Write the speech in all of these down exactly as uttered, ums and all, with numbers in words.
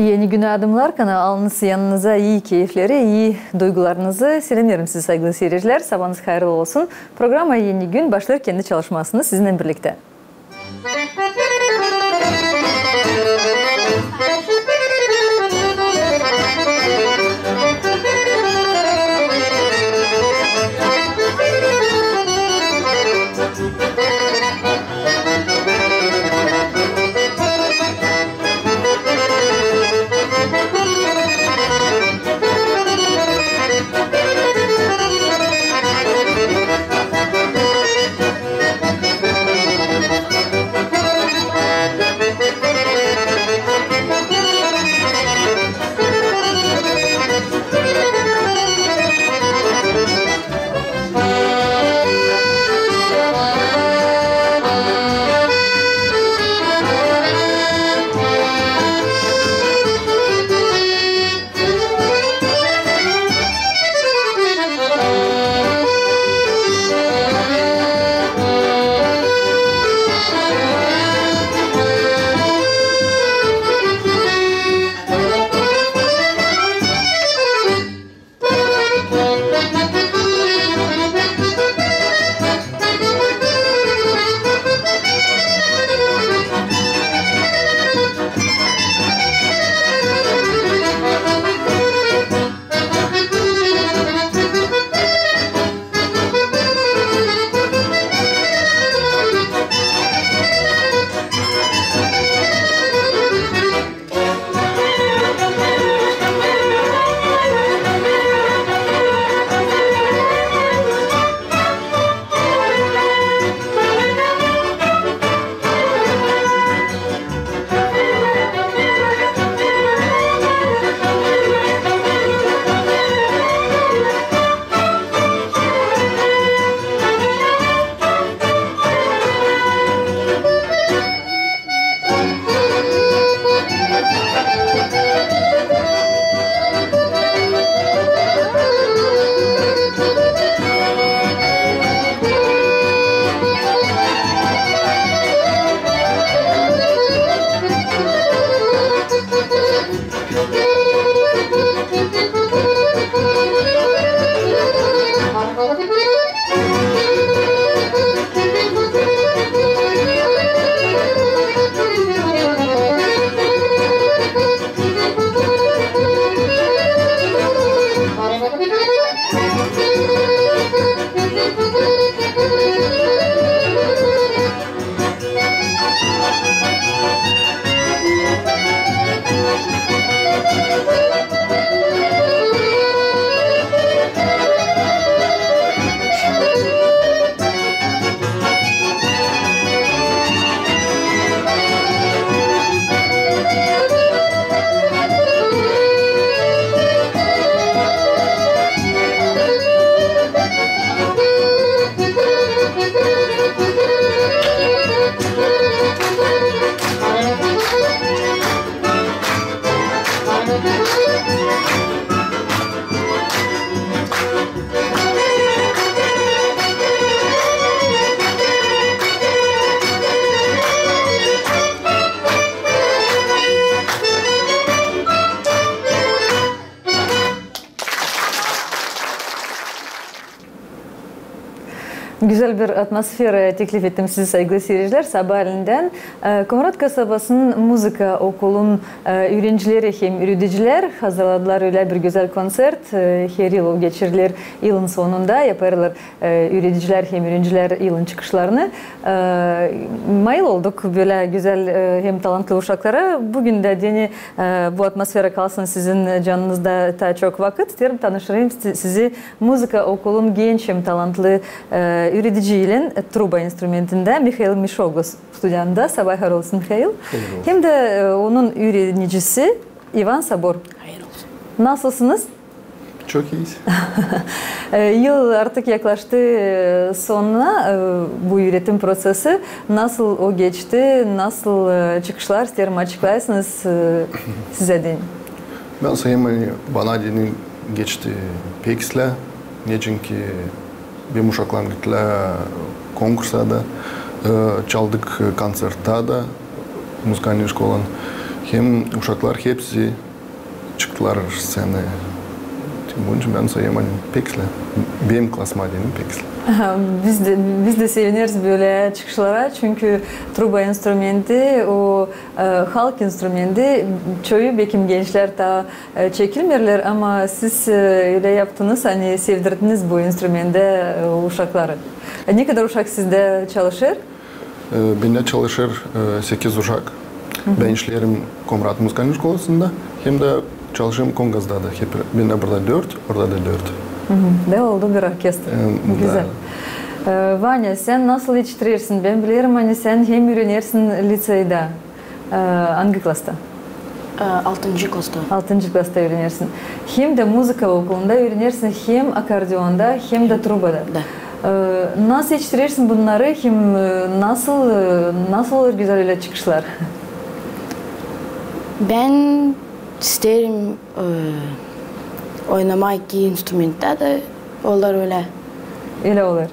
Eni Günä adımnarkan alınız yanınıza ii keyfleri, ii duygularınızı. Selämneerim sizi, saygılı siircilär. Sabaanız hayırlı olsun. Programa Eni Gün başlêêr kendi çalışmasını sizinnän birliktä. Gözäl bir atmosfera teklif ettim sizä, saygılı siircilär. Sabaalendän, e, Komrat kasabasının muzıka okulun, e, üürencileri hem üüredicilär hazırladılar ölä bir gözäl konsert. E, her yıl o geçiriler yılın sonunda, yapêrlar, e, üüredicilär hem üürencilär yılın çıkışlarını. E, mayıl olduk bölä gözäl, e, hem talantlı uşaklara. Büün dä deyni, e, bu atmosfera kalsın sizin canınızda taa çok vakıt. İsteerim tanıştırayım si-, sizi muzıka okulun genç hem talantlı, e, üüredici ilän, e, truba instrumentindä Mihail Mişoglus studiyamda. Sabaa hayır olsun, Mihail. Hayır olsun. Hem dä, e, onun üürenicisi İvan Sabor. Hayır olsun. Nasılsınız? Çok iiyiz. E, yıl artık yaklaştı, e, sonuna, e, bu üüretim prosesi. Nasıl o geçti, nasıl, e, çıkışlar, isteerim açıklayasınız, e, sizä deyni. Bän sayêrım, ani bana deyni geçti pek islää, neçin ki benim uşaklarım gittilär konkursa da, e, çaldık konsertta da muzıkalnıy şkolanın. Hem uşaklar hepsi çıktılar scenaya. Bunun için bän sayêrım, ani pek islää. Benim klasıma deyni pek islää. Aha, biz dä, biz dä sevineriz bölä çıkışlara, çünkü truba instrumenti, o, e, halk instrumenti, çoyu, bekim, gençlär taa, e, çekilmeerlär, ama siz, e, ölä yaptınız, ani sevdirdiniz bu instrumentä, e, uşakları. E, ne kadar uşak sizdä çalışêr? E, bendä çalışêr, e, sekiz uşak. Bän işleerim Komrat muzıkalnıy şkolasında, hem dä çalışêrım Kongazda da. Hep bendä burada dört, orada da dört. Da oldu bir orkestra. E, güzel. E, Vanya, sän nasıl etiştirersin? Bän bilerim, ani sän hem üürenersin liţeyda. E, angı klasta? E, altıncı klasta. Altıncı klasta üürenersin. Hem dä muzıka okulunda üürenersin hem akordeonda, hem dä trubada. Da. E, nasıl etiştirersin bunnarı, hem, e, nasıl, e, nasıl olêr gözäl ölä çıkışlar? Bän isteerim, e, oynamaa iki instrumenttän dä, olêr ölä. Ölä olêr.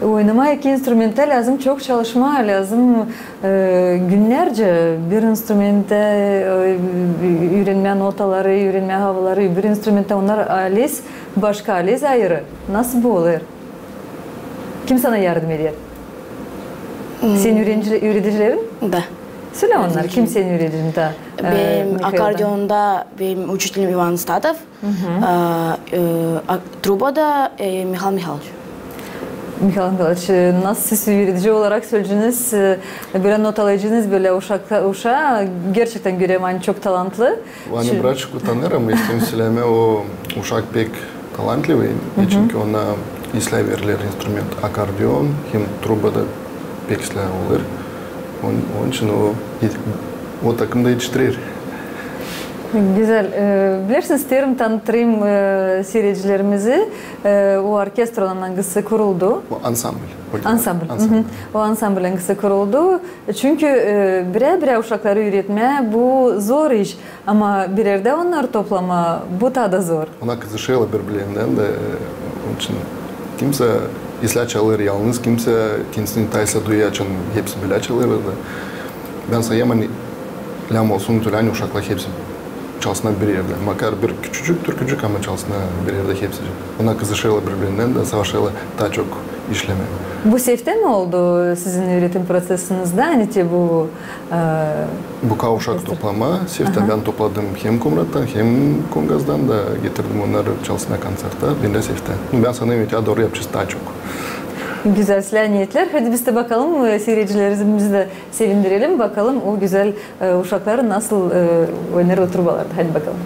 Oynamaa iki instrumenttän lääzım çok çalışmaa, lääzım, e, günnärcä bir instrumenttän, e, üürenmää notaları, üürenmää havaları, bir instrumenttän, onnar alêz başka, alêz ayırı. Nasıl bu olêr? Kim sana yardım eder? Senin üüredicilerin? Da. Sölä onnar, kim senin üüredicin taa, e, Mihailda? Benim akordeonda benim учителем İvan Statov, e, e, trubada, e, Mihail Mihailoviç. Mihail Mihailoviç, e, nasıl siz üüredici olarak söleyeceniz, e, bölä notalayaceniz bölä uşak, uşaa, gerçektän görerim, ani çok talantlı. Vanya birazçık utanêr, ama isteerim sölemää, o uşak pek talantlı, çünkü ona islää veriler instrument akordeon, hem trubada pek islää olêr. Onun için o, o takımda etiştirer. Gözäl. E, bilersiniz, isteerim tanıtayım, e, siiredicilerimizi. E, o orkestra, angısı kuruldu. O ansambl. Ansambl. O ansambl, angısı kuruldu. Çünkü, e, birä-birä uşakları üüretmää, bu zor iş. Ama bir erdä onnarı toplamaa, bu taa da zor. Ona kızışêrlar biri-birindän dä, e, onun için kimsä islää çalêr yalnız, kimsä kendisini taa islää duyêr, açan hepsi bölä çalêrlar da. Bän sayêrım, ani lääzım olsun, ani uşaklar hepsi çalsınnar bir erdä. Makar bir küçücük türkücük, ama çalsınnar bir erdä hepsi. Ona kızışêrlar biri-birindän dä, savaşêrlar taa çok işlemää. Bu seftä mi oldu sizin üüretim proţesinizdä, ani te bu, e, bu kadar uşak toplamaa? Seftä. Bän topladım hem Komrattan, hem Kongazdan da getirdim onnarı çalsınnar konţerttä. Bän dä seftä. Nu, bän sanêrım, öteyä dooru yapacez taa çok. Gözäl islää niyetlär. Hadi biz dä bakalım, e, siiredicilerimizi dä sevindirelim. Bakalım, o gözäl, e, uşaklar nasıl, e, oynêêrlar trubalarda. Hadi bakalım.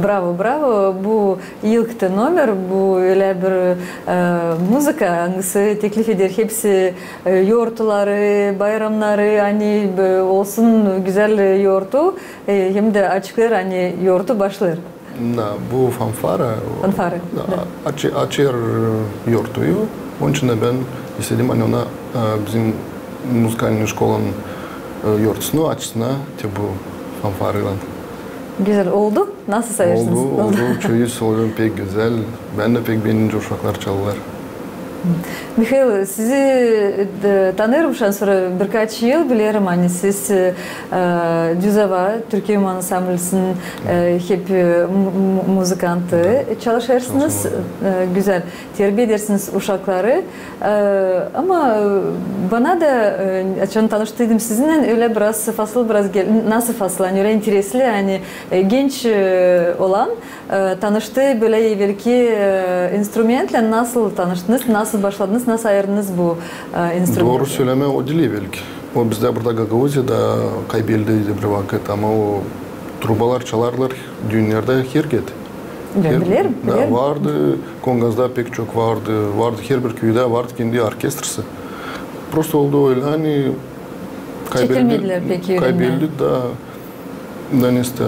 Bravo, bravo. Bu ilk te nomer, bu ölä bir, e, muzıka, angısı teklif eder hepsi, e, yortuları, bayramnarı, ani, e, olsun gözäl, e, yortu, e, hem dä açıklêêr, ani yortu başlêêr. Da, bu fanfara. Fanfara, da. Açêr, açêr, e, yortuyu. Onun için dä bän istedim, ani ona, e, bizim muzıkalnıy şkolanın, e, yortusunu açsınnar te bu fanfaraylan. Gözäl oldu. Nasıl sayêrsınız? Oldu, oldu. Çoyu söledim, pek gözäl. Bän dä pek beendim, uşaklar çalêrlar. Mihail, sizi, e, tanırım şansora birkaç yıl, bilerim, ani siz, e, e, Düz Ava türkü ansamblinin, e, hep, e, mu-, mu-, muzıkantı çalışêrsınız. E, gözäl, terbiedersiniz uşakları. E, ama, e, bana da, e, açan tanıştıydım sizinnän, ölä biraz fasıl, biraz gel-, nasıl fasıl, ani ölä interesli, ani, e, genç, e, olan, e, tanıştı bölä evelki, e, instrumentlän. Nasıl tanıştınız, nasıl başladınız, nasıl ayırdınız bu, e, instrumenti? Dooru sölemää, o diil evelki. O bizdä burada Gagauziyada kaybeldi bir vakıt, ama o trubalar çalarlar düünnerdä herket. Bilerim, bilerim. Vardı, Kongazda pek çok vardı, vardı herbir küüdä, vardı kendi orkestrası. Prosto oldu ölä, ani kaybeldik, kaybeldik da, da neysä,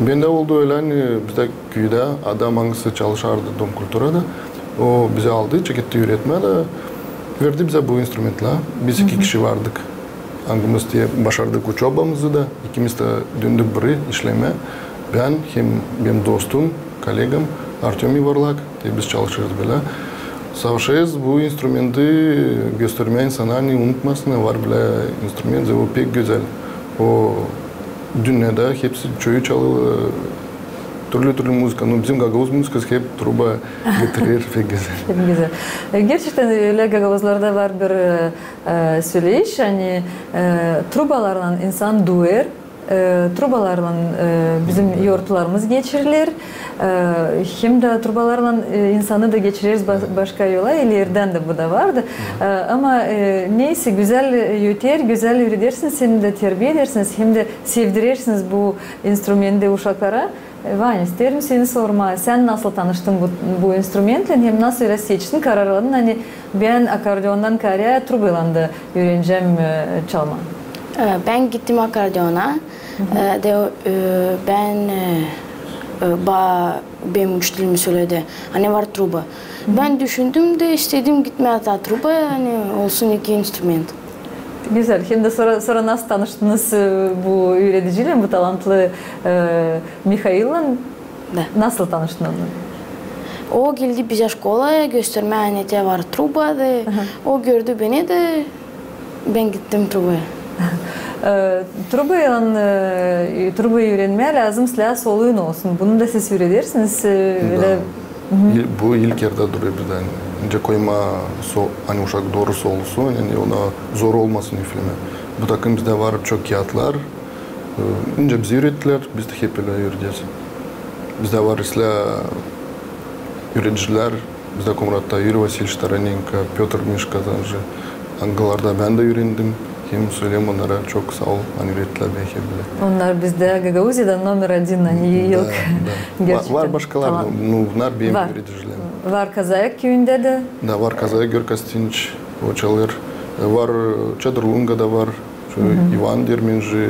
bendä oldu ölä, ani bizdä küüdä adam, angısı çalışardı Dom kulturada, o bizi aldı, çeketti üüretmää da verdi bizä bu instrumentlär. Biz iki kişi vardık, angımız te başardık uçobamızı da, ikimiz dä döndük buri işlemää. Bän hem benim dostum, kolegam Artöm İvarlak, te biz çalışêrız bölä. Savaşêrız bu instrumenti göstermää insana, ani unutmasın, var bölä instrument, o pek gözäl. O düünnerdä hepsi çoyu çalêr türlü-türlü muzıka. Nu, bizim gagauz muzıkası hep truba getirer, pek gözäl. Pek gözäl. E, gerçektän ölä, gagauzlarda var bir, e, e, söleyiş, ani, e, trubalarlan insan duêr, e, trubalarlan, e, bizim yortularımız geçiriler, e, hem dä trubalarlan, e, insanı da geçireriz ba-, başka yola, ileridän dä bu da vardı. E, ama, e, neysä, gözäl öter, gözäl üüredersiniz, hem dä terbiedersiniz, hem dä sevdirersiniz bu instrumenti uşaklara. E, Vanya, isteerim seni sormaa, sän nasıl tanıştın bu, bu instrumentlän, hem nasıl ölä seçtin, kararladın, ani bän akordeondan kaarä trubaylan da üürenecäm, e, çalmaa? E, bän gittim akordeona. E, de, e, bän, e, e, ba-, benim uçitelim söledi, ani var truba. Bän düşündüm dä istedim gitmää da trubaya, ani olsun iki instrument. Gözäl. Hem dä sora, sora nasıl tanıştınız, e, bu üürediciylän, bu talantlı, e, Mihaillan? Da. Nasıl tanıştın onunnan? O geldi bizä şkolaya göstermää, ani te var truba da. O gördü beni dä, bän gittim trubaya. E, trubaylan, e, trubayı üürenmää lääzım, islää soluun olsun. Bunu da siz üüredersiniz, e, da. Bu ilk erdä durêr bizdä. Nicä koymaa so-, ani uşak dooru solusun, ani ona zor olmasın üflemää. Bu takım bizdä var çok kiyatlar. E, nicä bizi üürettilär, biz dä hep ölä üürederiz. Bizdä var islää üüredicilär, bizdä Komratta Yuri Vasilyeviç Taranenko, Pötr Miş Kazancı, angılarda bän dä üürendim. Hem söleerim onnara çok saa ol, ani üürettilär beni hep ölä. Onnar bizdä Gagauziyada nomer один, ani ilk. Da, da. Var başkalar, nu, bunnar benim üüredicilerim. Var Kazayak küüyündä dä. Da, var Kazayak Görg Kostiniç, o çalêr. E, var, e, Çadırlungada var. Şu İvan Dermenci,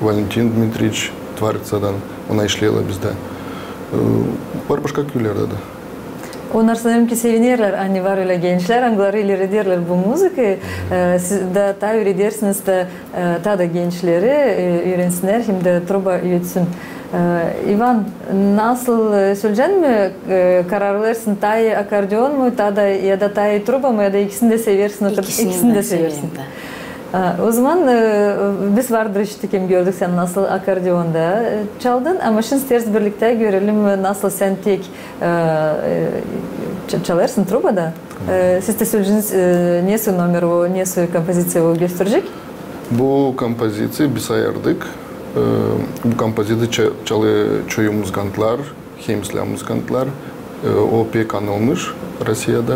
Valentin Dmitriç Tvaritsadan, onnar işleerlär bizdä. E, var başka küülerdä dä. Onnar, sanêrım ki, sevinerlär, ani var ölä gençlär, angıları ilerederlär bu muzıkayı. E, siz dä taa üüredersiniz dä, e, taa da gençleri, e, üürensinnär hem dä truba ötsün. E, İvan, nasıl, e, söleyecän mi, e, kararlêêrsın, taa ii akordeon mu, taa da, ya da taa ii truba mı, ya da ikisini dä seversin, ikisini dä seversin. E, o zaman, e, biz vardır işittik hem gördük sän nasıl akordeonda, e, çaldın, ama şindi isteeriz birliktä görelim, nasıl sän tek, e, e, ç-, çalêrsın trubada. E, siz dä söleyeceniz, e, nesoy nomer o, nesoy kompoziţiya o gösterecek? Bu kompoziţiya biz ayırdık. E, bu kompoziţiya ça-, çalêr çoyu muzıkantlar, hem islää muzıkantlar. E, o pek anılmış Rossiyada.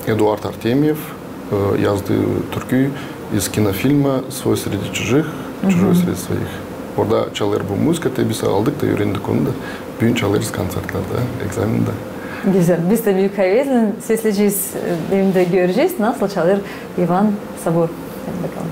E, Eduard Artemyev, e, yazdı türkü iz kinofilma «Свой среди чужих, чужой среди своих». Orada çalêr bu muzıka, te biz aldık da üürendik onu da. Büün çalêrız kontsertlerdä, ekzamendä. Gözäl. Biz dä büük havezlän sesleyecez, e, hem dä görecez, nasıl çalêr İvan Sabor. Hadi bakalım.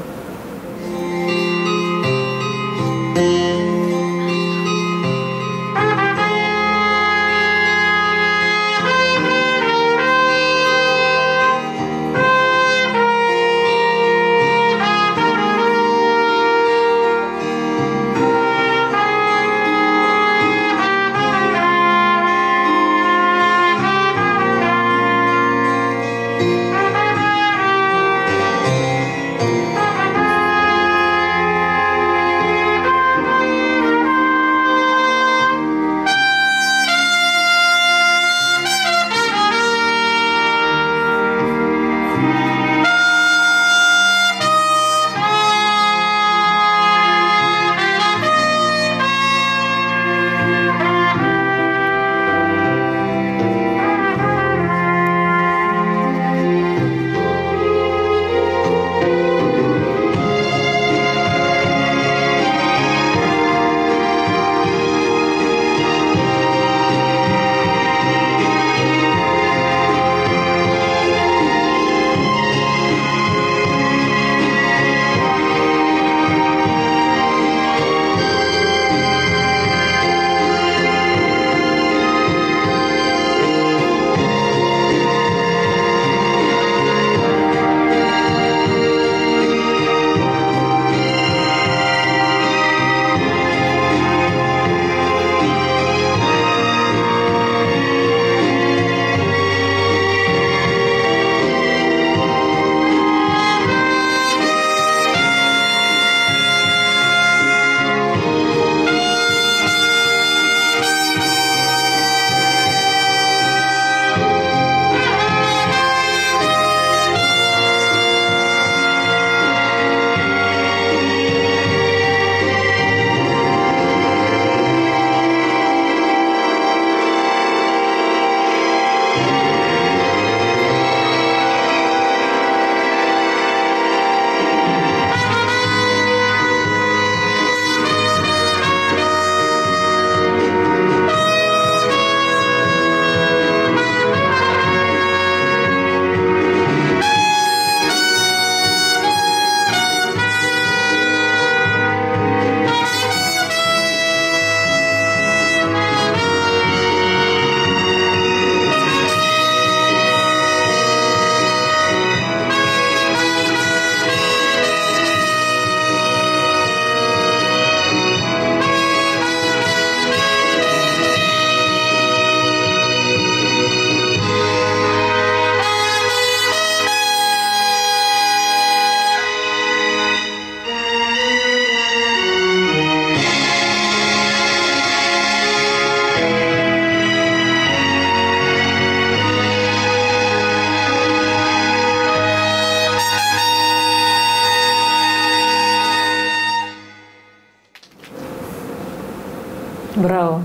Bravo.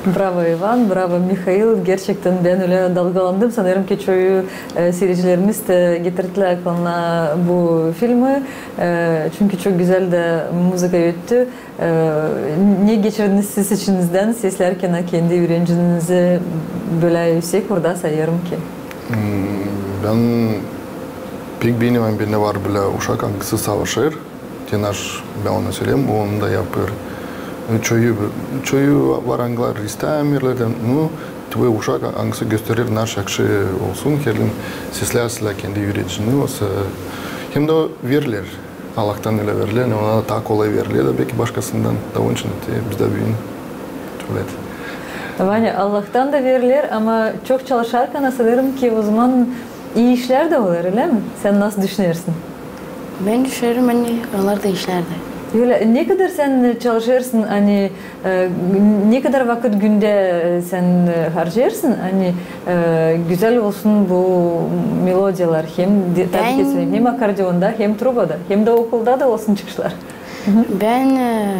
Bravo, İvan, bravo, Mihail. Gerçektän bän ölä dalgalandım. Sanêrım ki, çoyu, e, siiricilerimiz dä getirdilär aklına bu filmi. E, çünkü çok gözäl dä muzıka öttü. E, ne geçirdiniz siz içinizdän seslärkän kendi üürencinizi bölä üüsek orada, sanêrım ki? Hmm, bän pek beenerim, ani bendä var bölä uşak, angısı savaşêr. Te naş, bän ona söleerim, o onu da yapêr. E, çoyu, çoyu var, angıları istemeerlär dä, nu, te uşak, angısı gösterer, naş yakşı olsun, herliim seslär, seslär kendi üürencini, olsa, hem dä veriler. Allahtan ölä veriler, ona taa kolay veriler dä, beki başkasından da, onun için te bizdä büün tuvalet. Vanya, Allahtan da veriler, ama çok çalışarkan, sanêrım ki, o zaman ii işlär dä olêr, ölä mi? Sän nasıl düşünersin? Bän düşünerim, ani onnar da işlär dä. Ölä, ne kadar sän çalışêrsın, ani, e, ne kadar vakıt gündä, e, sän, e, harcêêrsın, ani, e, gözäl olsun bu melodiyalar, hem de, tabii ki, hem akordeonda, hem trubada, hem dä okulda da olsun çıkışlar. Bän, e,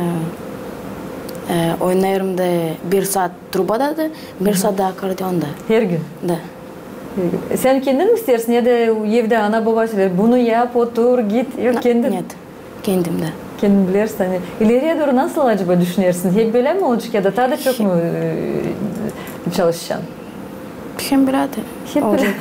e, oynêêrım da bir saat trubada da, bir saat da akordeonda. Her gün? Da. Sän kendin mi isteersin ya da evdä ana-boba söleer, bunu yap, otur, git? Yok, kendin? Нет, kendim dä. Kendin bilersin, ani. İleriyä dooru nasıl acaba düşünersin? Hep bölä mi olacek ya da taa da çok mu, e, çalışacan? Hem bölä dä olacek.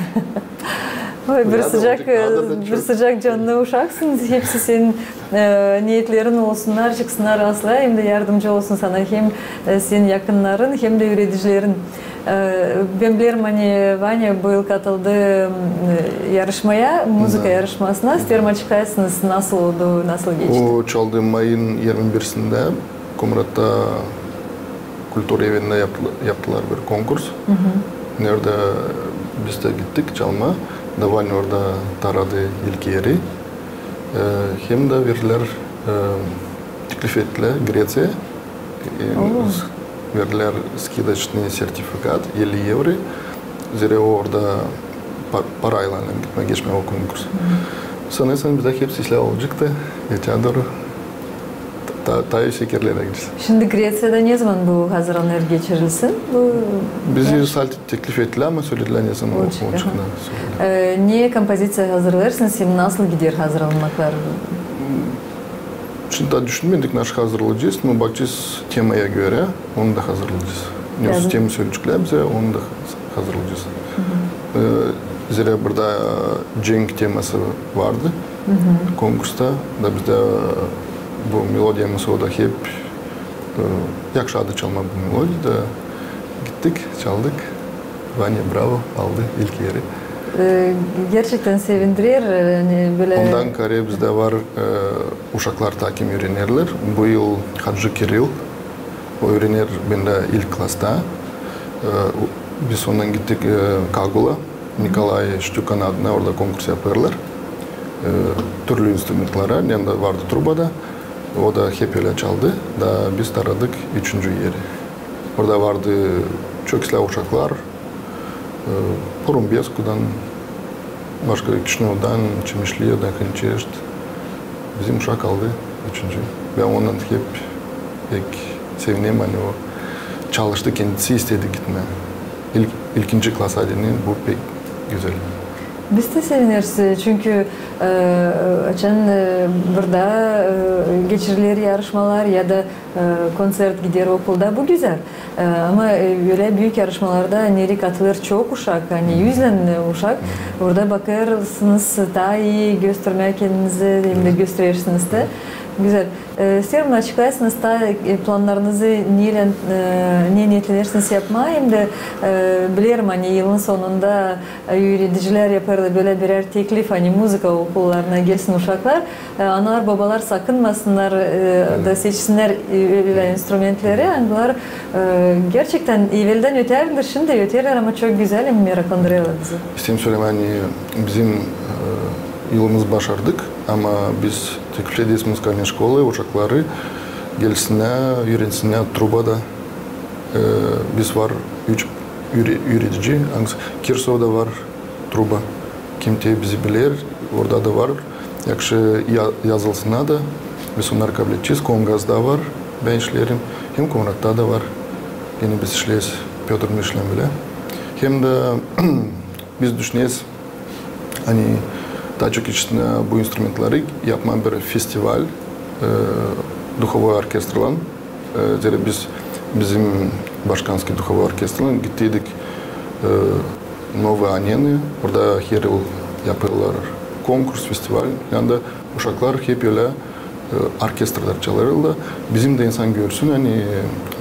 Oy, bir sıcak, e, bir sıcak canlı uşaksın. Hepsi senin, e, niyetlerin olsunnar, çıksınnar aslaa, hem dä yardımcı olsun sana hem, e, senin yakınnarın, hem dä üüredicilerin. E, bän bilerim, ani Vanya bu yıl katıldı, m, yarışmaya, muzıka yarışmasına. İsteerim, açıklaysınız, nasıl oldu, nasıl geçti? O çaldı mayın irmi birisindä Komratta kultura evindä yaptıla-, yaptılar bir konkurs. Neredä biz dä gittik çalmaa. Da Vanya orada taaradı ilk eri. E, hem dä verdilär, e, teklif ettilär Greţiya. E, verdilär скидочный сертификат, elli evro. Zerä o orada pa-, paraylan gitmää, geçmää o konkurs. Sanêrsın, bizdä hepsi islää olacek ta, etää dooru. Ta, ta üüsek erlerä gidecez. Şindi Greţiyada ne zaman bu hazırlanmalar geçirilsin? Bu biz sadä teklif ettilär, ama söledilär, ne zaman olacek. E, ne kompoziţiya hazırlêêrsınız hem nasıl gider hazırlanmaklar? Şindi taa düşünmedik, naşı hazırlayacez, ama bakacez temaya görä, onu da hazırlayacez. Ne tema söleyeceklär bizä, onu da hazırlayacez. E, zerä burada cenk teması vardı konkursta, da bizdä bu melodiyamız o da hep, e, yakışadı çalmaa bu melodiya da gittik, çaldık. Vanya, bravo, aldı ilk eri. E, gerçektän sevindirer, e, ani bölä. Ondan kaarä bizdä var, e, uşaklar takim üürenerlär. Bu yıl Hadji Kiril, o üürener bendä ilk klasta. E, biz onunnan gittik, e, Kagula, Nikolay Ştükän adına, orada konkurs yapêrlar. E, türlü instrumentlara, hem dä vardı trubada. O da hep ölä çaldı, da biz taaradık üçüncü eri. Orada vardı çok islää uşaklar, e, Porumbeskudan, başka Kişinövdan, Çemişliyadan, Hınçeşt. Bizim uşak aldı üçüncü. Bän ondan hep pek sevinerim, ani o çalıştı, kendisi istedi gitmää. İlk, ilkinci klasa deyni bu pek gözäl. Biz dä sevineriz, çünkü, e, açan, e, burada, e, geçiriler yarışmalar ya da, e, konţert gider okulda, bu gözäl. E, ama, e, ölä büük yarışmalarda, neredä katılêr çok uşak, ani üzlän, e, uşak, orada bakêrsınız taa ii göstermää kendinizi, hem dä gösterersiniz dä. Gözäl. E, isteerim, açıklaysınız taa, e, plannarınızı, neylän, e, ne niyetlenersiniz yapmaa, hem dä, e, bilerim, ani yılın sonunda, e, üüredicilär yapêrlar bölä birär teklif, ani muzıka okullarına gelsin uşaklar, e, analar, bobalar sakınmasınnar, e, da seçsinnär, e, ölä instrumentleri, angılar, e, gerçektän eveldän ötärdiler, şindi öterlär, ama çok gözäl hem meraklandırêrlar bizi. İsteerim sölemää, ani bizim, e, yılımız başardık, ama biz teklif ederiz muzikalnıy şkolaya uşakları gelsinnär, üürensinnär trubada. E, biz var üç üüre-, üüredici, angısı Kirsovada var truba. Kim te bizi biler, orada da var. Yakşı ya-, yazılsınnar da, biz onnarı kabledecez. Kongazda var, bän işleerim. Hem Komratta da var. Genä biz işleeriz Pötr Mişlän bilä. Hem dä biz düşüneriz, ani taa çok içinä bu instrumentleri yapmaa bir festival, e, duhovoy orkestraylan. E, zerä biz, bizim başkanskiy duhovoy orkestraylan gittiydik, e, Novaya Anenaya, orada her yıl yapêrlar konkurs, festival. Yanında uşaklar hep ölä, e, orkestrada çalêrlar. Bizim dä insan görsün, ani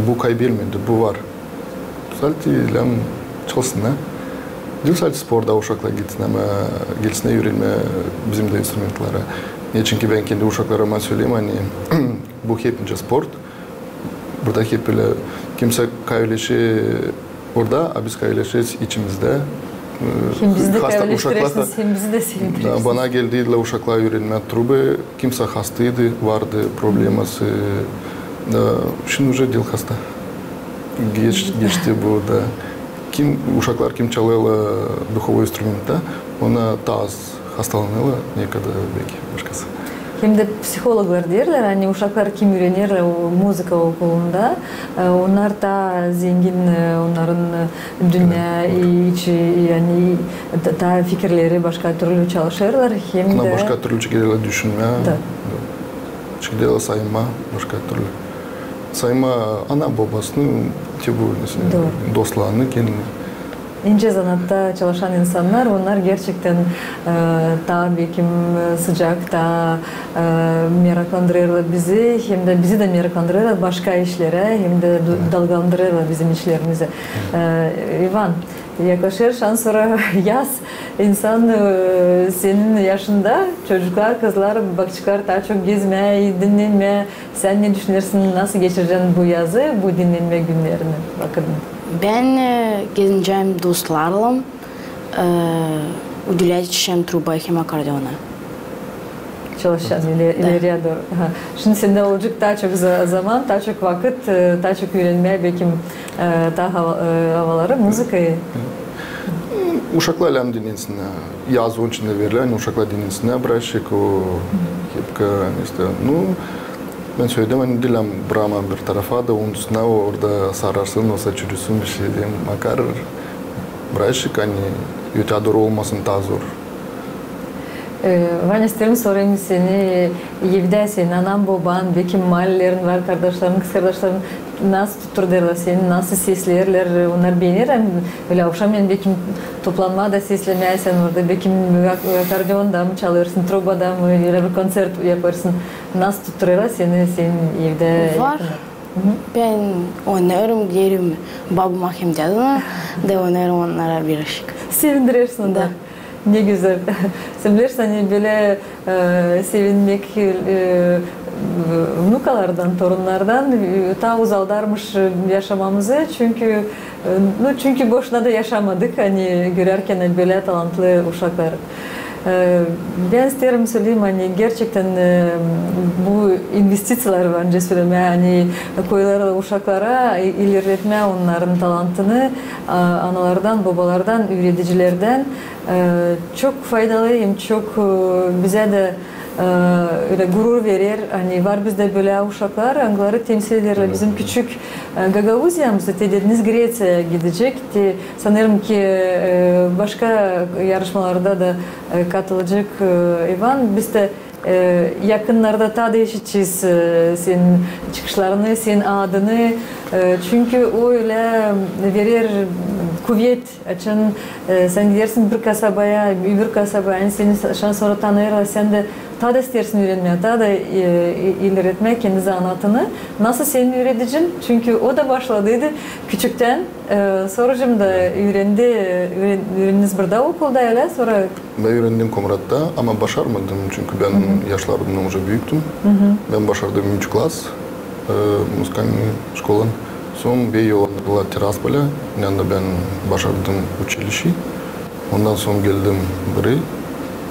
bu kaybelmedi, bu var. Salt lääzım çalsınnar. Diil salt sporda uşaklar gitsin, ama gelsinnär üürenmää bizim dä instrumentleri. Neçin ki bän kendi uşaklarıma söleerim, ani bu hepinci sport. Burada hep ölä kimsä kayıleşer orada, a biz kayıleşeriz içimizdä. E, hem bizi dä kayıleştirersiniz, hem bizi dä sevindirersiniz. Da, bana geldilär uşaklar üürenmää truba, kimsä hastaydı, vardı probleması. Da, şindi уже diil hasta. Geç-, geçti bu da. Kim, uşaklar kim çalêrlar duhovoy instrumentta, ona taa az hastalanêrlar, ne kadar beki başkası. Hem dä psihologlar deerlär, ani uşaklar kim üürenerlär o muzıka okulunda, e, onnar taa zengin, e, onnarın, e, dünnä, e, içi, yani, ta-, taa fikirleri başka türlü çalışêrlar, hem dä başka türlü çıkêrlar düşünmää. Da. Çıkêrlar saymaa başka türlü. Saymaa ana-bobasını, te bu, dostlarını, kendini. İnce zanaatta çalışan insannar, onnar gerçekten, e, taa, bekim, e, sıcak, taa, e, meraklandırêrlar bizi, hem dä bizi dä meraklandırêrlar başka işlerä, hem dä du-, dalgalandırêrlar bizim işlerimizi. E, İvan, yaklaşêr şansora yaz. İnsan, e, senin yaşında, çocuklar, kızlar bakaceklar taa çok gezmää, dinnenmää. Sän ne düşünersin, nasıl geçirecän bu yazı, bu dinnenmä günneri, vakıdını? Bän, e, gezinecäm dostlarlan, e, udiläcäm trubaya hem akordeona. Çalışacän ileri-, ileriyä dooru. Aha. Şindi sendä olacek taa çok za-, zaman, taa çok vakıt, e, taa çok üürenmää, bekim, e, taa hava-, e, havaları, muzıkayı. Uşaklar lääzım dinnensinnär. Yaz onun için dä verilär, ani uşaklar dinnensinnär, bırakêrık o hepka, işte, nu, bän söledim, ani diil lääzım brakmaa bir tarafa da, onu üstünä orada sararsın, osa çürüsün, bişey deyim, makar brakêrık, ani öteyä dooru olmasın taa zor. E, Vanya, isteerim sorayım seni, evdä senin anan, boban, bekim maalerin var, kardaşların, kızkardaşların nasıl tutturêrlar seni, nasıl sesleerlär, onnar beenerlär mi? Ölä avşamyän bekim toplanmaa da seslemää sän orada, bekim ak-, akordeonda mı çalêrsın, trubada mı, ölä bir koncert yapêrsın. Nasıl tutturêrlar seni, senin evdä yakınnar? Bän oynêêrım, giderim babama hem dädama da oynêêrım onnara birazcık. Sevindirersin da. Ne gözäl. Sän bilersin, ani bölä, e, sevinmäk, e, vnukalardan, torunnardan, e, taa uzaldarmış, e, yaşamamızı. Çünkü, e, nu, çünkü boşuna da yaşamadık, ani görärkän bölä talantlı uşakları. E, bän isteerim söleyim, ani gerçekten, e, bu investiţiyalar var, nicä sölemää, ani koyêrlar uşaklara, e, ilerletmää onnarın talantını, a, analardan, bobalardan, üüredicilerdän. E, çok faydalı hem çok, e, bizä dä, e, ölä gurur verer, ani var bizdä bölä uşaklar, angıları temsil ederlär bizim küçük, e, Gagauziyamızı, te dediniz Greţiyaya gidecek, te sanêrım ki, e, başka yarışmalarda da, e, katılacek, e, İvan. Biz dä, e, yakınnarda taa da işidecez, e, senin çıkışlarını, senin adını, e, çünkü o ölä verer kuvet, açan, e, sän gidersin bir kasabaya, öbür kasabaya, ani seni şansora tanıyêrlar, sän dä taa da isteersin üürenmää, taa da, e, i-, ilerletmää kendi zanaatını. Nasıl senin üüredicin? Çünkü o da başladıydı küçüktän, e, sora hem dä üürendi, e, üüren-, üürendiniz burada okulda, ölä, sora Bän üürendim Komratta, ama başarmadım, çünkü bän yaşlarımdan уже büyüktüm. Bän başardım ününcü klas, e, музыкальный школа. Soon beni yolladılär Tiraspolä, yanında bän başardım uçilişçi. Ondan soon geldim burayı,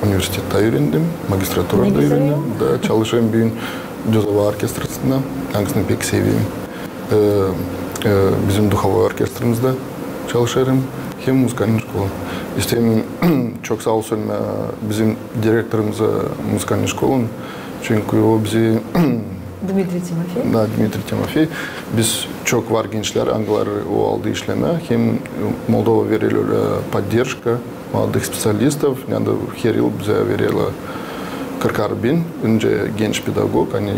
universitettä üürendim, magistraturada üürendim. Da çalışêrım büün cazovay orkestrasında, angısını pek severim. E, e, bizim duhovoy orkestramızda çalışêrım, hem музыкальный школа. İsteerim çok saa ol sölemää bizim direktorumuza музыкальный школанın, çünkü o bizi Dmitriy Timofeev. Da, Dmitriy Timofeev. Biz çok var gençlär, angıları o aldı işlemää. Hem Moldova verer, e, podderžka молодых специалистов, yani her yıl bizä vererlär kırkar bin, öncä genç pedagog, ani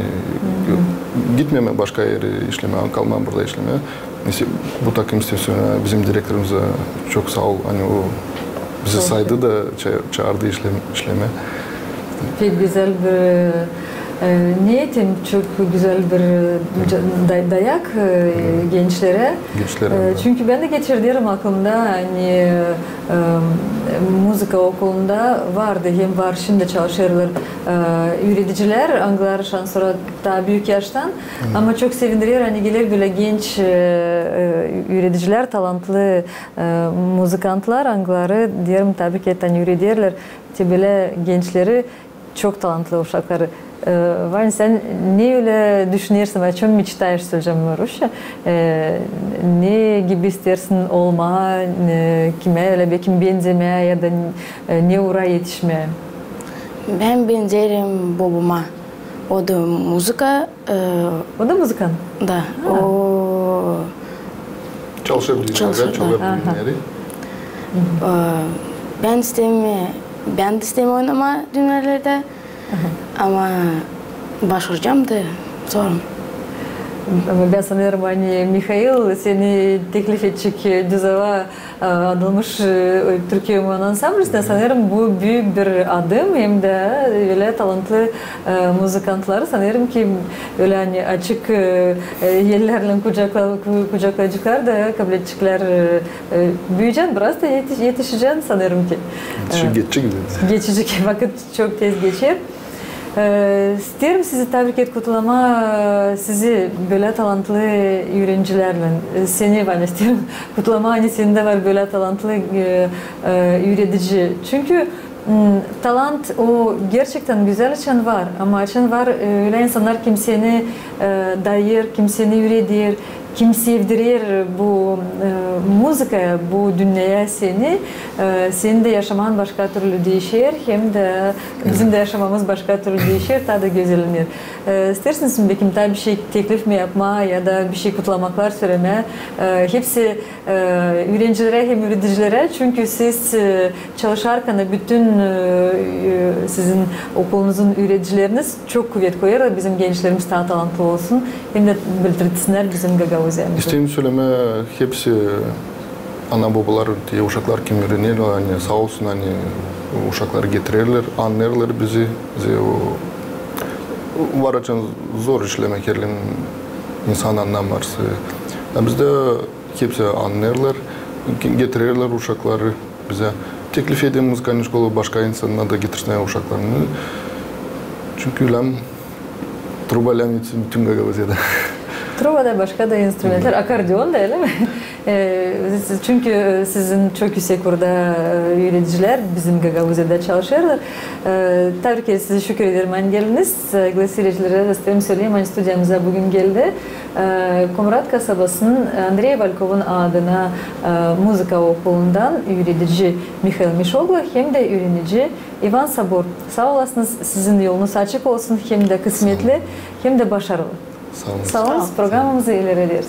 gitmeermän başka erä işlemää, kalmaa burada işlemää. Mesela bu takım isteer, bizim direktorumuz da çok saa ol, ani o bizi saydı da ça-, çaardı işlem-, işlemää. Pek gözäl bir, e, e, niyet hem çok gözäl bir, e, ca-, da-, dayak, e, gençlerä. Gençlerä, e, da. Çünkü bän dä geçirderim aklımdan, ani, e, e, muzıka okulunda vardı, hem var, şindi çalışêrlar, e, üüredicilär, angıları şansora taa büük yaştan. Ama çok sevindirer, ani geler bölä genç, e, e, üüredicilär, talantlı, e, muzıkantlar, angıları, deerim, tabii ki, ani üürederlär te bölä gençleri, çok talantlı uşakları. E, Vanya, sän ne ölä düşünersin, о чём мечтаешь, söleyecäm rusça, e, ne gibi isteersin olmaa, e, kimä ölä bekim benzemää ya da, e, ne uura etişmää? Bän benzeerim bobama. O da muzıka, e, O da muzıkant? Da. Ha. O Çalışêr dünnelerdä, çalêr dünnelerdä. E, bän isteerim, bän dä isteerim oynamaa dünnelerdä. Ama başaracam da sora. Ama bän sanêrım, ani Mihail seni teklif edecek, e, düz ava, e, adılmış, e, Türkiya Umuman ansamblisä. Sanêrım, bu büük bir adım, hem dä ölä talantlı, e, muzıkantları, sanêrım ki, ölä, ani açık, e, e, ellärlän kucakla-, ku-, kucaklayaceklar da kabledecekler, e, e, büüyecän, biraz da yetiş-, etişecän, sanêrım ki. Geçecek, geçecek. Geçecek, vakıt çok tez geçer. E, isteerim sizi tabrik et, kutlamaa, e, sizi bölä talantlı üürenicilärlän. E, seni, Vanya, isteerim kutlamaa, ani sendä var bölä talantlı, e, e, üüredici. Çünkü, m, talant o gerçektän gözäl, açan var. Ama açan var, e, ölä insannar, kim seni, e, dayêr, kim seni üüreder, kim sevdirer bu, e, muzıkaya, bu dünneyä seni, e, senin dä yaşaman başka türlü diişer, hem dä bizim dä yaşamamız başka türlü diişer, taa da gözellener. E, isteersiniz mi, bekim, taa bişey teklif mi yapmaa ya da bişey kutlamaklar sölemää, e, hepsi, e, üürencilerä hem üüredicilerä, çünkü siz, e, çalışarkan bütün, e, e, sizin okulunuzun üüredicileriniz çok kuvet koyêrlar, bizim gençlerimiz taa talantlı olsun, hem dä bildirtsinnär bizim Gagauziyamızı. İsteerim sölemää, hepsi ana-bobalar, te uşaklar, kim üürenerlär, ani saa olsun, ani uşakları getirerlär, annêêrlar bizi, bizi o, var açan zor işlemäk, herliim insan annamêêr. A bizdä hepsi annêêrlar, getirerlär uşakları bizä. Teklif ederim muzıkalnıy şkola başka insannar da getirsinnär uşaklarını. Çünkü lääm, truba lääm etsin bütün Gagauziyada. Truba da, başka da instrumentlär, akordeon da, ölä mi? E, siz, çünkü, e, sizin çok üüsek burada, e, üüredicilär bizim Gagauziyada çalışêrlar. E, tabrik ederim, sizi şükür ederim, ani geldiniz. Saygılı siircilerä, isteerim söleyim, ani studiyamıza bugün geldi, e, Komrat kasabasının Andrey Valkovun adına, e, muzıka okulundan üüredici Mihail Mişoglu hem dä üürenici İvan Sabor. Saa olasınız, sizin yolunuz açık olsun, hem dä kısmetli, hem dä başarılı. Saa olun. Saa olun, programamızı ileri ederiz.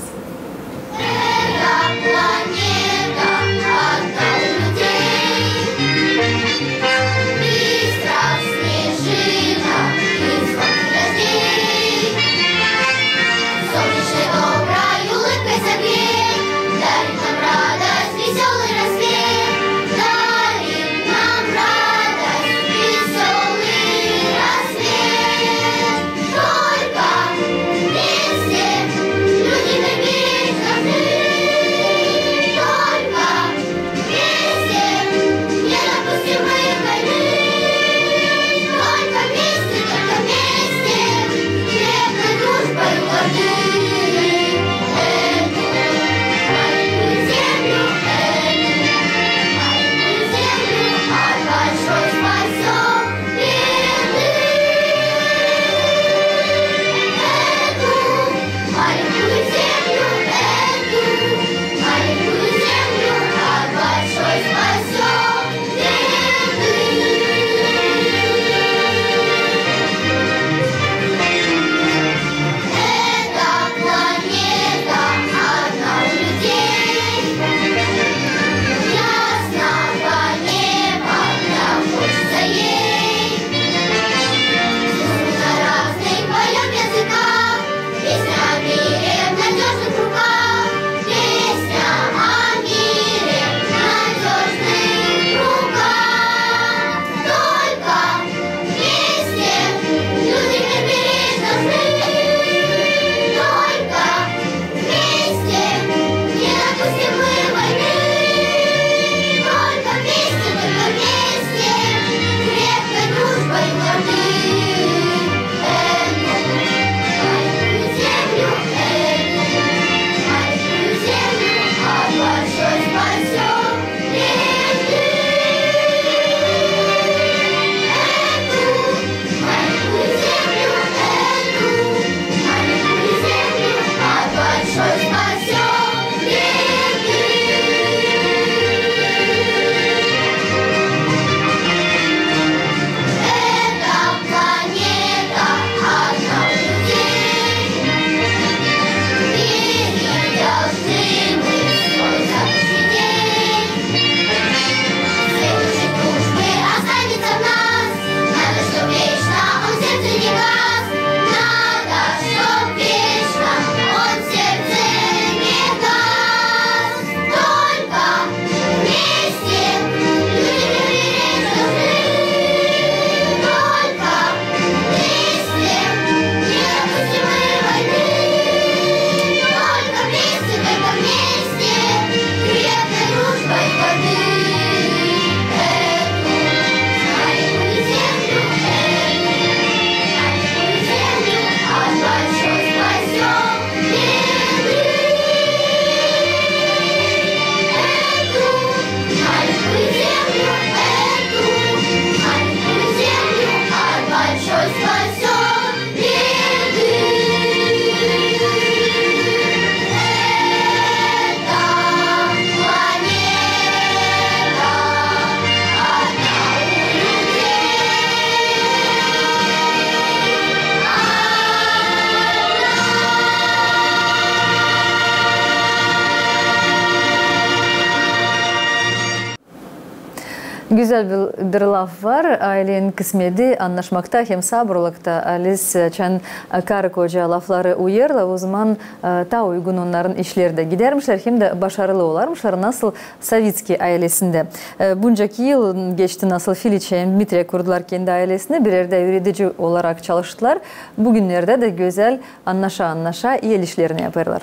Gözäl bir, bir laf var: aylän kısmeti annaşmakta hem saburlukta. Alis, e, çan, e, karı-koca lafları uyêrlar, ozaman, e, taa uygun onnarın işleri dä gidärmişlär hem dä başarılı olarmışlar, nasıl Savitskiy aylesindä. E, buncaki yıl geçti, nasıl Filiç hem Dmitriy kurdular kendi aylesini, bir erdä üüredici olarak çalıştılar. Bu günnerdä dä gözäl annaşa-annaşa el işlerini yapêrlar.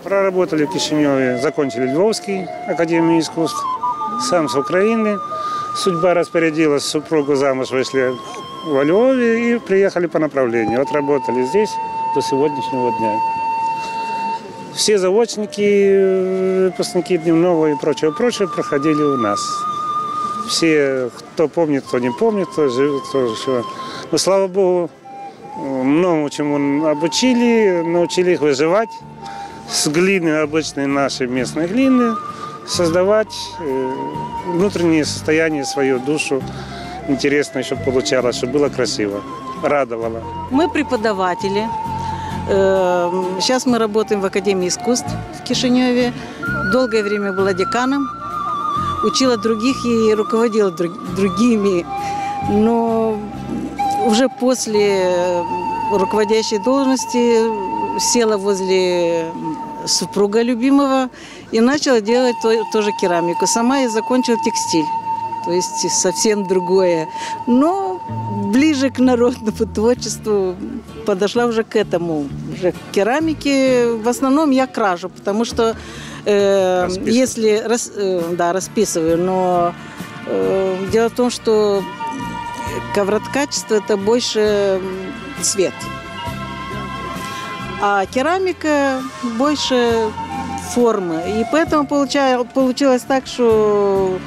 Проработали в Кишинёве, закончили Львовский, Академию искусств, сам с Украины. Судьба распорядилась, супругу замуж вышли во Львове и приехали по направлению. Отработали здесь до сегодняшнего дня. Все заочники, э, выпускники дневного и прочего, прочего проходили у нас. Все, кто помнит, кто не помнит, кто жив, кто ещё. Но, слава Богу, э, многому чему обучили, научили их выживать с глины, обычной нашей местной глины, создавать, э, внутреннее состояние, свою душу интересно, чтобы получалось, чтобы было красиво, радовало. Мы преподаватели. Э, сейчас мы работаем в Академии искусств в Кишинёве. Долгое время была деканом, учила других и руководила друг-, другими. Но уже после руководящей должности села возле супруга любимого и начала делать то-, тоже керамику. Сама я закончила текстиль, то есть совсем другое. Но ближе к народному творчеству подошла уже к этому, уже к керамике. В основном я крашу, потому что, э, если рас-, э, да, расписываю, но, э, дело в том, что коврокачество — это больше, м, цвет, а керамика больше формы. И поэтому получа-, получилось так, что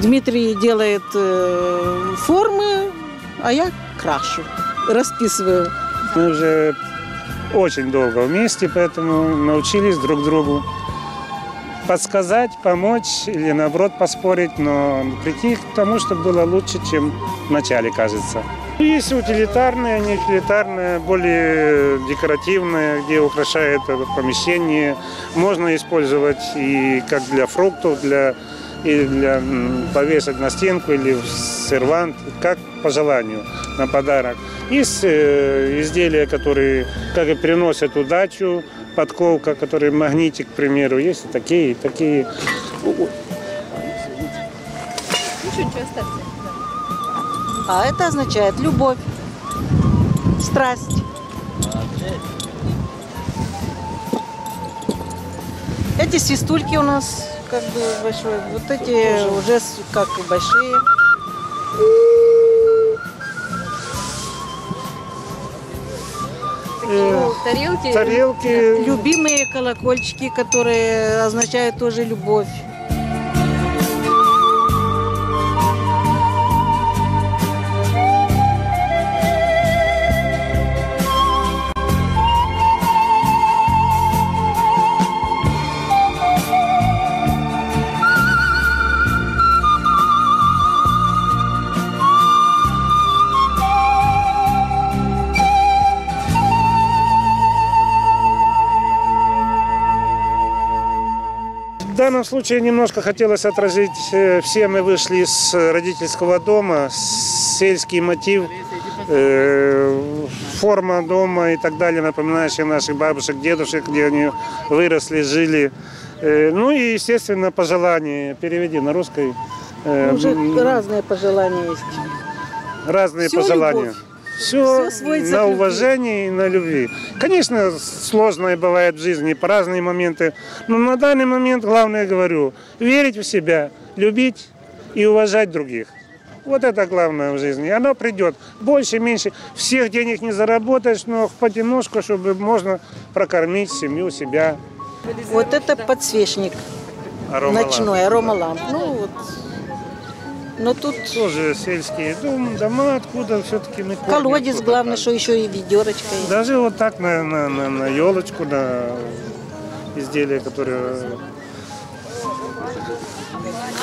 Дмитрий делает, э, формы, а я крашу, расписываю. Мы уже очень долго вместе, поэтому научились друг другу подсказать, помочь или, наоборот, поспорить, но прийти к тому, чтобы было лучше, чем вначале кажется. Есть утилитарные, неутилитарные, более декоративные, где украшает это помещение. Можно использовать и как для фруктов, для и для, м, повесить на стенку или в сервант, как по желанию, на подарок. Есть, э, изделия, которые как и приносят удачу, подковка, которые магнитик, к примеру, есть и такие, и такие. У, у. А это означает любовь, страсть. Эти свистульки у нас как бы большой, вот эти уже с-, как и большие. Такие, ну, тарелки. Тарелки. Любимые колокольчики, которые означают тоже любовь. В данном случае немножко хотелось отразить, э, все мы вышли из родительского дома, сельский мотив, э, форма дома и так далее, напоминающая наших бабушек, дедушек, где они выросли, жили. Э, ну и, естественно, пожелания. Переведи на русский. Э, уже м, разные пожелания есть. Разные пожелания. Всё на уважении и на любви. Конечно, сложное бывает в жизни, по разные моменты. Но на данный момент главное, говорю, верить в себя, любить и уважать других. Вот это главное в жизни. И оно придёт. Больше, меньше. Всех денег не заработаешь, но понемножку, чтобы можно прокормить семью, себя. Вот это подсвечник. Аромаламп. Ночной, аромаламп. Ну вот. Но тут тоже сельские дом, дома, откуда всё-таки мы корни, колодец, главное, что ещё и ведёрочка есть. Даже вот так на, на, на, на ёлочку, на изделия, которые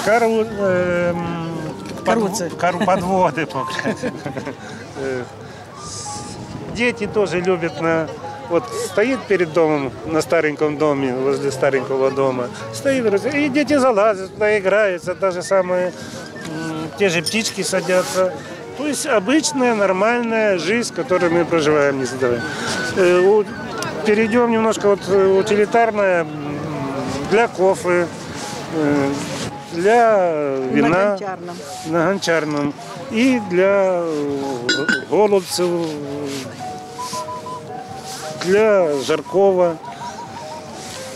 Кару-, эм, под-, кару-, подводы, по-украински. Э, дети тоже любят на, вот стоит перед домом, на стареньком доме, возле старенького дома, стоит, и дети залазят туда, играются, даже самые Те же птички садятся. То есть обычная, нормальная жизнь, которую мы проживаем, не задаваем. Э, у-, перейдём немножко вот, э, утилитарная, м, для кофе, э, для вина. На Гончарном. На Гончарном. И для, э, голубцев, для жаркого.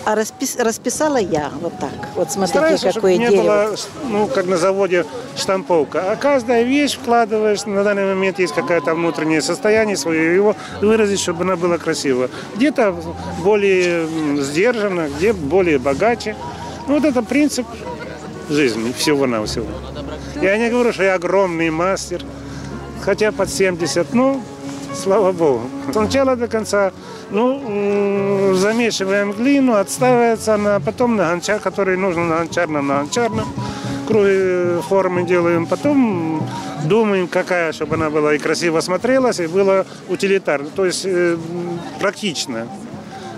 А распис-, расписала я вот так. Вот смотрите, какое дерево. Стараюсь, чтобы не было, ну, как на заводе, штамповка. А каждая вещь вкладываешь, на данный момент есть какое-то внутреннее состояние своё, его выразить, чтобы она была красива. Где-то более, м, сдержанно, где более богаче. Ну, вот это принцип жизни, всего-навсего. Я не говорю, что я огромный мастер, хотя под семьдесят, ну, слава богу. С начала до конца, ну, м, замешиваем глину, отстаивается она, потом на гончар, который нужно на гончарном, на гончарном круге, э, формы делаем, потом думаем, какая, чтобы она была и красиво смотрелась, и была утилитарна, то есть, э, м, практична.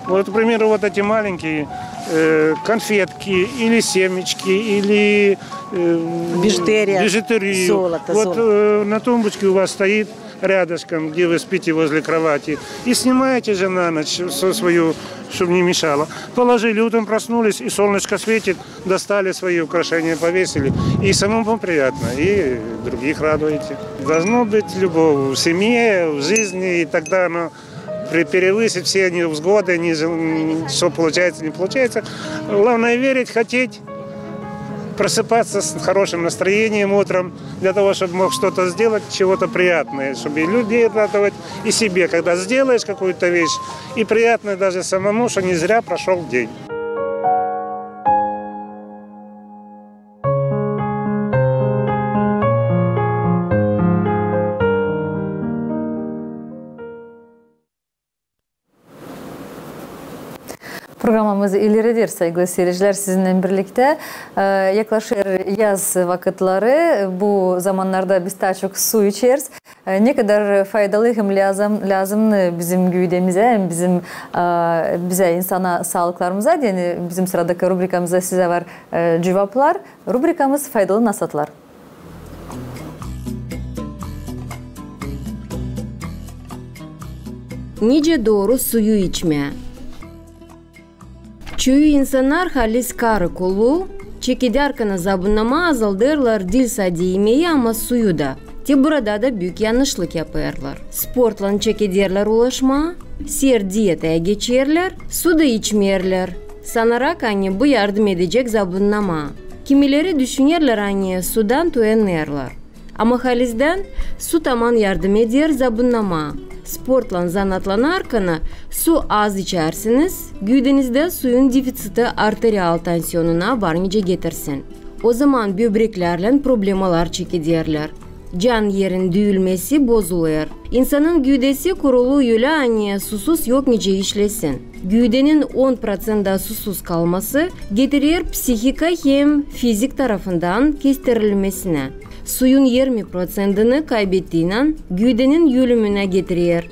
Вот, к примеру, вот эти маленькие, э, конфетки или семечки, или, э, бижутерия. Бижутерию. Золото, вот, золото. Э, на тумбочке у вас стоит рядышком, где вы спите возле кровати, и снимаете же на ночь со-, свою, чтобы не мешало. Положили, утром проснулись, и солнышко светит, достали свои украшения, повесили. И самому приятно, и других радуете. Должно быть любовь в семье, в жизни, и тогда оно пре-, превысит все невзгоды, не, что получается, не получается. Главное верить, хотеть, просыпаться с хорошим настроением утром, для того, чтобы мог что-то сделать, чего-то приятное, чтобы и людей радовать, и себе. Когда сделаешь какую-то вещь, и приятно даже самому, что не зря прошёл день. Programamız ilerleyecek, saygılı seyirciler, sizinnän birliktä. E, yaklaşêr yaz vakıtları. Bu zamannarda biz taa çok su içeriz. E, ne kadar faydalı hem lääzım, lääzımnı bizim güüdemizä, hem bizim, e, bizä, insana, saalıklarımıza deyni, bizim sıradakı rubrikamızda sizä var, e, cuvaplar. Rubrikamız "Faydalı nasatlar". Nicä dooru suyu içmää? Çoyu insannar, haliz karı-koolu, çekedärkana zabunnamaa azaldêrlar diil sade imeyi, ama suyu da. Te burada da büük yannışlık yapêrlar. Sportlan çekederlär ulaşmaa, sert dietaya geçerlär, su da içmeerlär, sanarak, ani bu yardım edecek zabunnamaa. Kimileri düşünerlär, ani sudan toyanêrlar. Ama halizdän su taman yardım eder zabunnamaa. Sportlan zanaatlanarkana su az içärseniz, güüdenizdä suyun defitsiti arterial tansionuna var nicä getirsin. O zaman böbreklärlän problemalar çekederlär. Can erin düüyülmesi bozulêr. İnsanın güüdesi kurulu ölä, ani susuz yok nicä işlesin. Güüdenin on proţentä susuz kalması getirer psihika hem fizik tarafından kestirilmesinä. Suyun irmi proţentini kaybettiynän güüdenin ölümünä getirer.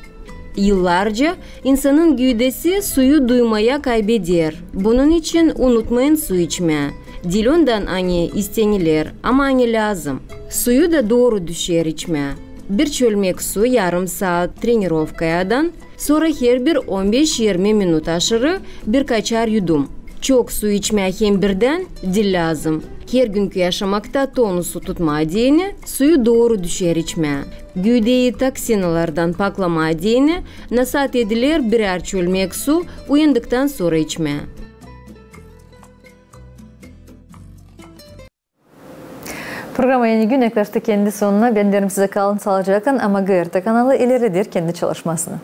Yıllarca insanın güüdesi suyu duymaya kaybeder. Bunun için unutmayın su içmää. Diil ondan, ani isteniler, ama ani lääzım. Suyu da dooru düşer içmää. Bir çölmek su yarım saat trenirovkadan sora, herbir on beş irmi minut aşırı birkaçar yudum. Çok su içmää hem birdän diil lääzım. Hergüünkü yaşamakta tonusu tutmaa deyni suyu dooru düşer içmää. Güüdeyi toksinalardan paklamaa deyni nasaat ediler birär çölmek su uyandıktan sora içmää. Programa "Eni gün" yaklaştı kendi sonuna. Bän deerim sizä, kalın saalıcaklan, ama GRT kanalı ilerleder kendi çalışmasını.